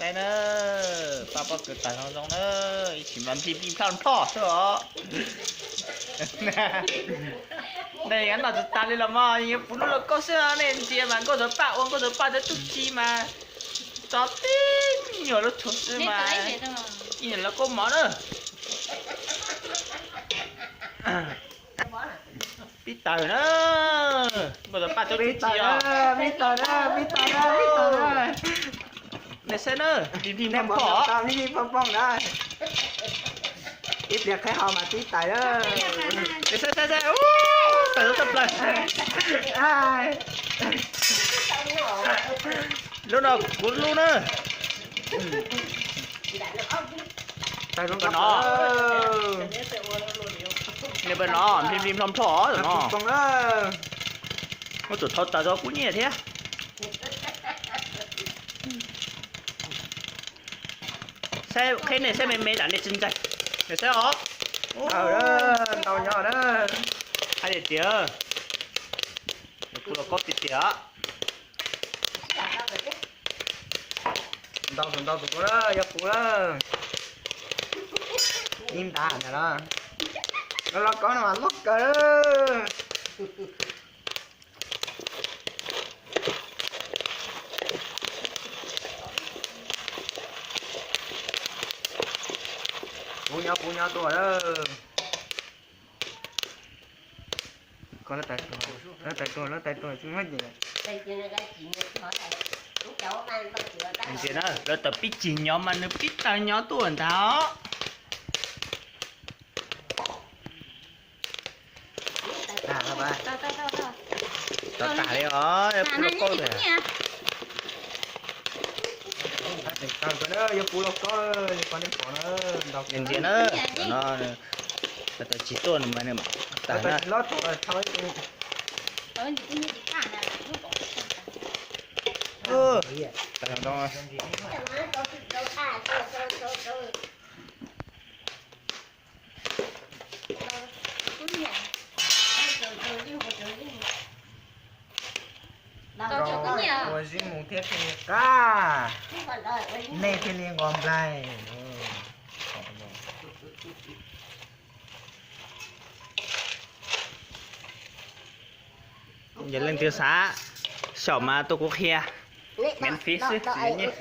Tais na, paj pob kws tawg zoo zoo na, ib sim mas nplij nplij nplhoj nplhoj xwb os. Nej noj tsis tas li los mas yuav puv lub lauj kaub xwb, nej ntsia mas nkauj txawv paj ua nkauj txawv paj tej tub tsi mas tso tib nyuag lub tshua xwb mas ib nyuag lauj kaub mov na. Pib tawg na, nkauj txawv paj tej tub tsi os. Pib tawg na, pib tawg na, pib tawg na. Nej saib na, nplij nplij nplhoj nplhoj, nplij nplij nplhoj nplhoj na. Ib pliag qhib hau mas pib tawg na. Nej saib saib saib, tawg tawg plaws. Lub no kuv lub na. Tawg zoo no, nej pab no nplij nplij nplhoj nplhoj no. Muab tsum thau tawg rau kuv nyiaj thiab. Saib qheb nej saib me me tsam nej tsis ntseeg. Nej saib os. Ntau nyob na. Hais tias tias, kuv los kaub tiag tiag. Ntau tus ntau tus kuv na, yog kuv na. Ib ntab ntawd los, lub lauj kaub no mas loj kawg. Puv nyob puv nyob tuaj lawm. Koj lawv tais tuag, lawv tais tuag, lawv tais tuag tsis muaj ces. Ntsia na, lawv tawm pib cig nyob mas nws pib tawg nyob tuaj ntag. Tag li os, kuv los kaub tiag. Yuav kuv los kaub, nej pom na, ntau. Ntsia na, no lawv tawm tsis tuaj mas nws tag na. Ua zib mus thiab thiaj li qab, nej thiaj li nqos nplaig. Yog leej twg xav xyaum mas tuaj kuv qhia, miễn phí xwb, tsis nyiaj.